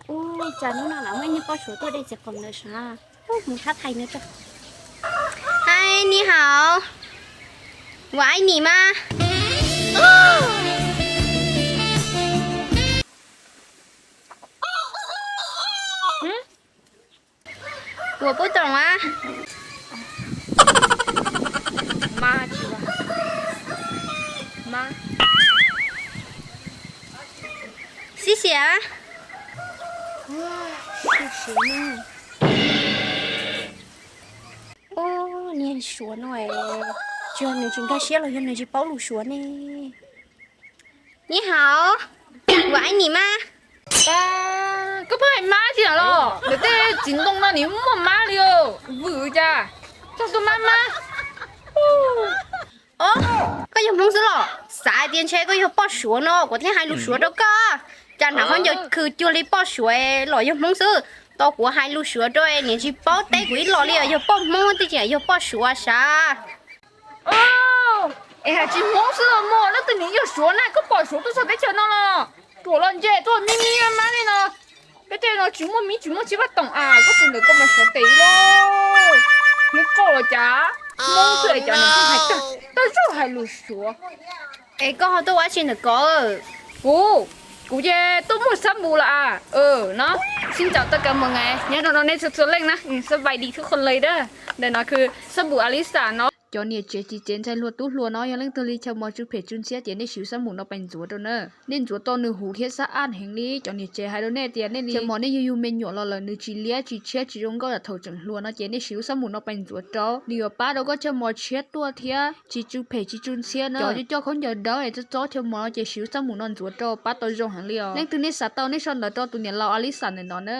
Ub, cas hnub no lam muaj ib niag poj suav tuaj dej txiv qaum ntawd sav. Ub, mus thab thais nws tso. Hi, 你好, 我爱你吗? Ua pub toom a. Xib xiam. Ub, niag suav no, tsis yog nws tsis nkag siab los yog nws tsis paub lus suav ne. 你好, 我爱你吗? Koj pheej hais mab tsi los? Ntawm tej txiv ntoo no nws muaj mab li os, vwm cas txog tus mab mab. Os, koj yog Hmoob xwb los? Xav hais tias ntshe koj yog poj suav no kuv thiaj hais lus suav rau koj. Cas hnav khaub ncaws khw cuag li poj suav los yog Hmoob xwb. Tau kuv hais lus suav rau niam tsis paub teb kuv ib los li os, yog poj Hmoob twb tsis yog poj suav sav. Es hais tsis Hmoob xwb los mas, leej twg nws yog suav na, koj pom suav tuaj txog teb chaws no los? Ruam los ntse tuaj mib mib mab mab li no. Peb tej no tsis muaj mib tsis muaj txhiab paj toom a, koj tus ntawd koj mas suav tes ib lauj. Hlub koj los cas, Hmoob xwb es cas nws pheej hais tag, tag zog hais lus suav. Es koj ho tuaj ua dab tsi ntawm ko? Kuv, kuv ces tuaj muag xab npum los a. No, sib ncaum tau kawg mus ngai nyob rau nej txhua txhua leej na, xab vais dis thub qhov lawm dab. Ntawm no kws xab npum Alisa no. Cov niam tsev txiv tsev ntxhais hluas tub hluas no yog leej twg li chaw mos tsw phem tsw ntxhiab ces nej siv xab npum no pais ntxuav rau na. Nej ntxuav tau nws huv thiab xab aj heev li. Cov niam tsev hais rau nej tias nej li chaw mos nej yug yug me nyuam los lawm nws tsis liab tsis tshiab tsis zoo nkauj yam thaum tseem hluas no ces nej siv lub xab npum no pais ntxuav rau, nws yuav pab rau koj chaw mos tshiab tuaj thiab tsis tsw phem tsis tsw ntxhiab na. Cov coj khaub ncaws dawb es txob txob chaw mos no ces siv lub xab npum no ntxuav rau pab tau zoo heev li os. Leej twg nej xav tau nej sau ntawv rau tus niam laus Alisa ntawm no na.